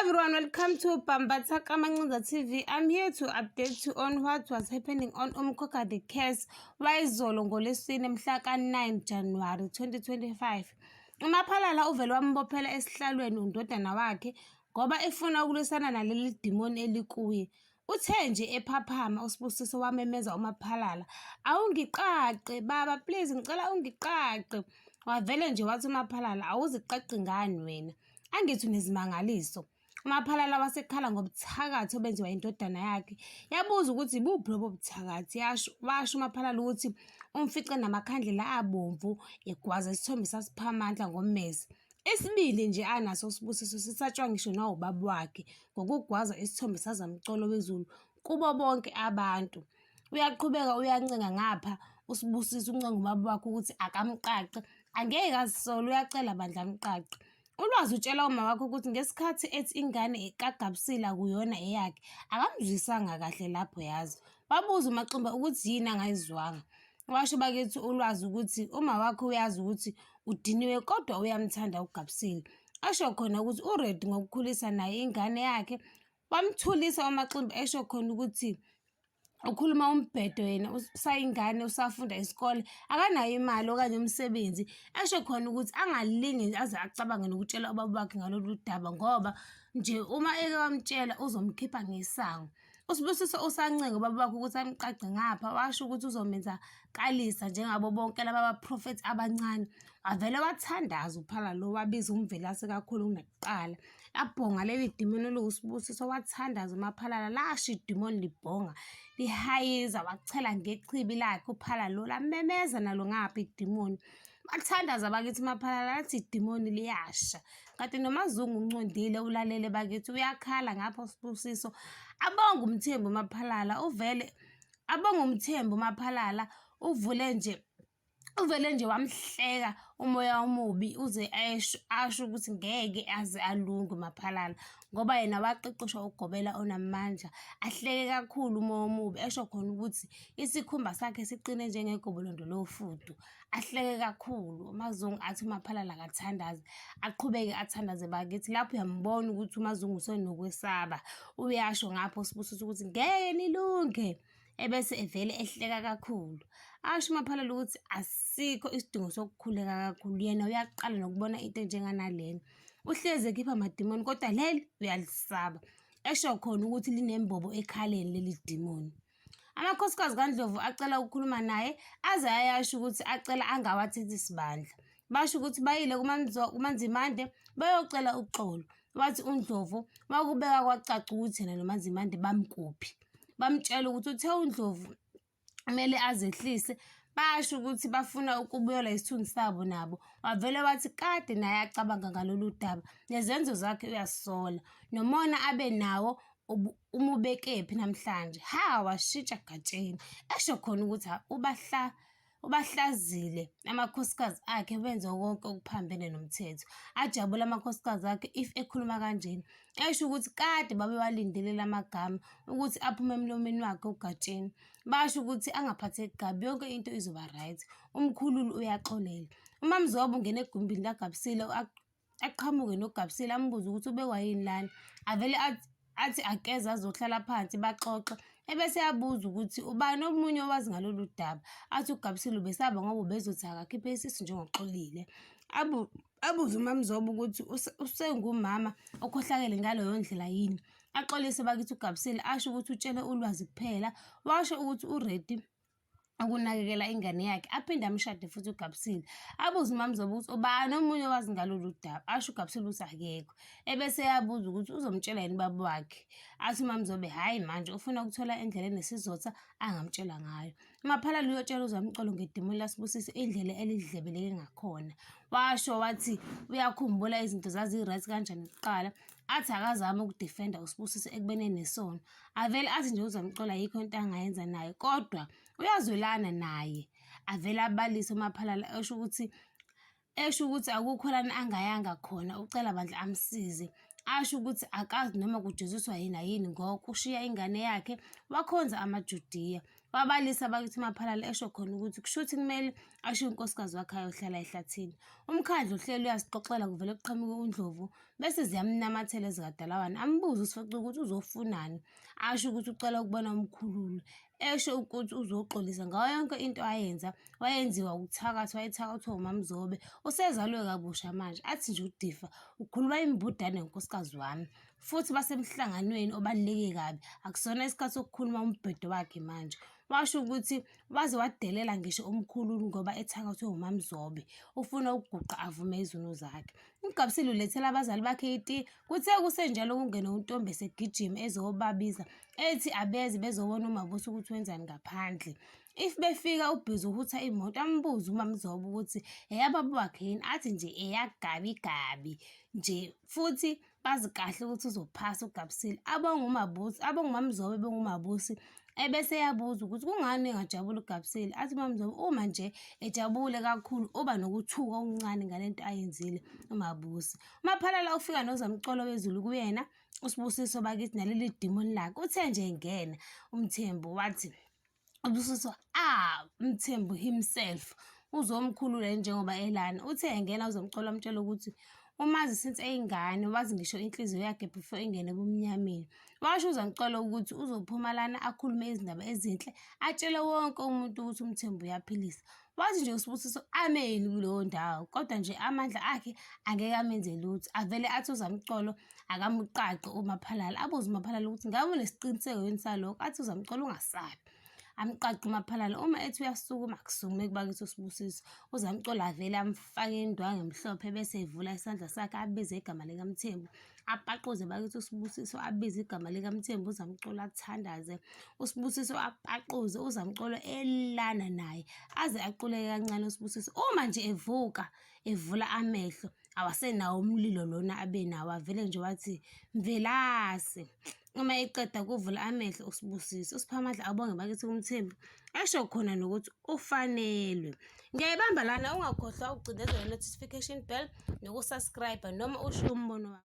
Everyone, welcome to Bambatha Kamancinza TV. I'm here to update you on what was happening on Umkhokha The Curse wayizolo ngoLwesine mhla ka-9 January 2025. UMaphalala uvele wambophela esihlalweni undodana wakhe ngoba efuna ukulwisana naleli dimoni elikuye. Uthe nje ephaphama uSibusiso wamemeza uMaphalala, awungiqaqe baba please ngicela ungiqaqe. Wavele nje wathi uMaphalala awuziqaqi ngani wena? Angithi unezimangaliso. UMaphalala wasekhala ngobuthakathi obenziwa indodana yakhe. Yabuza ukuthi ibuphi lobo buthakathi. Yasho, washo uMaphalala ukuthi umfice namakhandlela abomvu egwaza isithombe sasiphamandla ngommese. Isibindi nje anaso uSibusiso sisatshwa ngisho nawubaba wakhe ngokugwaza isithombe sazamcolo wezulu kubo bonke abantu. Uyaqhubeka uyancenga ngapha uSibusiso uncenga ubaba wakhe ukuthi akamqaqe, angeke azisole uyacela bandla amqaqe. ULwazi utshela uma wakhe ukuthi ngesikhathi ethi ingane kaGabsile akuyona eyakhe, akamzwisanga kahle lapho yazi. Wabuza uMaximba ukuthi yini angayizwanga. Washo bakithi uLwazi ukuthi uma wakhe uyazi ukuthi udiniwe kodwa uyamthanda uGabsile. Asho khona ukuthi uredi ngokukhulisa naye ingane yakhe. Wamthulisa uMaximba esho khona ukuthi ukhuluma umbhedo yena usayingane usafunda isikole akanayo imali okanye umsebenzi esho khona ukuthi angalinge aze acabange nokutshela ubaba wakhe ngalolu daba ngoba nje uma eke wamtshela uzomkhipha ngesango. USibusiso usancenga ubaba wakhe ukuthi amqaqe ngapha washo ukuthi uzomenzakalisa njengabo bonke laba baprofethi abancane. Wavele wathandaza uPhala lo wabiza uMvelase kakhulu kunakuqala. Labhonga leli dimoni eliwuSibusiso wathandaza uMaphalala lasho idimoni libhonga lihayiza wachela ngechibi lakhe uPhala lo lamemeza nalo ngapha idimoni. Bathandaza bakithi uMaphalala lathi idimoni liyasha. Kanti noMazungu uncondile ulalele bakithi uyakhala ngapha uSibusiso. Abonge uMthembu uMaphalala uvele abonge uMthembu uMaphalala uvule nje uvele nje wamhleka umoya omubi uze esho asho ukuthi ngeke aze alunge uMaphalala ngoba yena waqeqeshwa ugobela onamandla ahleke kakhulu umoya omubi esho khona ukuthi isikhumba sakhe siqine njengegobolondo lofudu ahleke kakhulu uMazungu athi uMaphalala akathandaze aqhubeke athandaze bakithi lapho uyambona ukuthi uMazungu usenokwesaba uyasho ngapho uSibusiso ukuthi ngeke nilunge ebese evele ehleka kakhulu. Asho uMaphalala ukuthi asikho isidingo sokukhuleka kakhulu, yena uyaqala nokubona into enjenganalena. Uhlezi ekhipha amadimoni kodwa leli uyalisaba. Esho khona ukuthi linembobo ekhaleni leli dimoni. Amakhosikazi kaNdlovu acela ukukhuluma naye aze ayasho ukuthi acela angawathethi sibandla. Basho ukuthi bayile kuManzimande bayocela uxolo. Wathi uNdlovu wakubeka kwacaca ukuthi yena noManzimande bamkuphi. Bamtshela ukuthi uthe uNdlovu kumele azehlise basho ukuthi bafuna ukubuyela isithunzi sabo nabo. Wavele wathi kade naye acabanga ngalolu daba nezenzo zakhe uyazisola. Nomona abe nawo umubekephi namhlanje. Ha washintsha Gatsheni esho khona ukuthi ubahla Ubahlazile amakhosikazi akhe wenze konke okuphambene nomthetho. Ajabule amakhosikazi akhe if ekhuluma kanjena. Esho ukuthi kade babewalindele la magama ukuthi aphume emlomeni wakhe uGatsheni. Basho ukuthi angaphatheki kabi yonke into izoba right. Umkhululi uyaxolela. UMamzobe ungena egumbini laGabsile aqhamuke noGabsile ambuze ukuthi ubekwa yini lana avele athi akeze azohlala phansi baxoxe ebese yabuza ukuthi ubani omunye owazi ngalolu daba athi uGabsile ubesaba ngoba ubezothi akakhiphe isisu njengoXolile abuze uMamzobe ukuthi usengumama okhohlakele ngaleyo ndlela yini axolise bakithi uGabsile asho ukuthi utshele uLwazi kuphela washo ukuthi uredi ukunakekela ingane yakhe aphinde amshade futhi uGabsile abuze uMamzobe ukuthi ubani omunye owazi ngalolu daba asho uGabsile ukuthi akekho ebese eyabuza ukuthi uzomtshela yini ubaba wakhe athi uMamzobe hhayi manje ufuna ukuthola indlela enesizotha angamtshela ngayo uMaphalala uyotshela uZamcolo ngedimoni laSibusiso indlela elidlebeleke ngakhona washo wathi uyakhumbula izinto zazi-right kanjani kuqala athi akazame ukudefenda uSibusiso ekubeni enesono Avele athi nje uZamcolo ayikho into angayenza naye kodwa uyazwelana naye. Avele abalise uMaphalala esho ukuthi esho ukuthi akukho lana angayanga khona ucela bandla amsize. Asho ukuthi akazi noma kujeziswa yena yini ngokushiya ingane yakhe wakhonza amaJudiya. Wabalisa bakithi uMaphalala esho khona ukuthi kushuthi kumele ashiye unkosikazi wakhe ayohlala ehlathini. Umkhandlu uhleli uyasixoxela kuvele kuqhamuke uNdlovu bese ziyamnamathela ezikadalawane ambuze uSifice ukuthi uzofunani asho ukuthi ucela ukubona umkhululi esho ukuthi uzoxolisa ngayo yonke into ayenza wayenziwa ukuthakatha wayethakathwa uMamzobe usezalwe kabusha manje athi nje uDifa ukhuluma imbudane ngonkosikazi wami futhi basemhlanganweni obaluleke kabi akusona isikhathi sokukhuluma umbhedo wakhe manje washo ukuthi waze wadelela ngisho umkhululi ngoba ethakathwe umamzobe ufuna ukuguqa avume izono zakhe ugabisile ulethela abazali bakhe itiye kuthe kusenjalo kungene untombi esegijima ezobabiza ethi abeze bezobona umabusi ukuthi wenzani ngaphandle if befika ubhizi uhutha imoto ambuze umamzobe ukuthi eyababa wakhe yini athi nje eyagabigabi nje futhi bazi kahle ukuthi uzophasa uGabisile. Abongumabusi, abongumamzobe bengumabusi ebese eyabuza ukuthi kungani engajabuli uGabisile. Athi uMamzobe uma nje ejabule kakhulu uba nokuthuka okuncane ngale nto ayenzile uMabusi. UMaphalala ufika nozamcolo wezulu kuyena uSibusiso bakithi naleli dimoni lakhe. Uthe nje engena uMthembu wathi ubusiso ah Mthembu himself uzomkhulula njengoba elana uthe engena uzomcola amtshela ukuthi umazi since eyingane wazi ngisho inhliziyo yakhe before ingene ebumnyameni washo uzamcela ukuthi uzophuma lana akhulume izindaba ezinhle atshele wonke umuntu ukuthi uMthembu uyaphilisa wathi nje uSibusiso ameni kuleyo ndawo kodwa nje amandla akhe angeke amenze lutho avele athi uzamcolo akamuqaqe uMaphalala abuze uMaphalala ukuthi ngabe unesiqiniseko yini salokho athi uzamcolo ungasabi amqaqe uMaphalala uma ethi uyasukuma akusukume kubakithi uSibusiso uzamcolo avele amfake indwangu emhlophe bese evula isandla sakhe abize igama likaMthembu apaquze bakithi uSibusiso abize igama likaMthembu uzamcolo athandaze uSibusiso apaquze uzamcolo elana naye aze aquleke kancane uSibusiso uma nje evuka evula amehlo awasenawo umlilo lona abenawo avele nje wathi mvelase uma eqeda kuvula amehlo uSibusiso uSiphamandla abonge bakithi kuMthembu esho khona nokuthi ufanelwe ngiyayibamba lana ungakhohlwa ukucindezela notification bell nokusubscribe noma usho umbono wakho.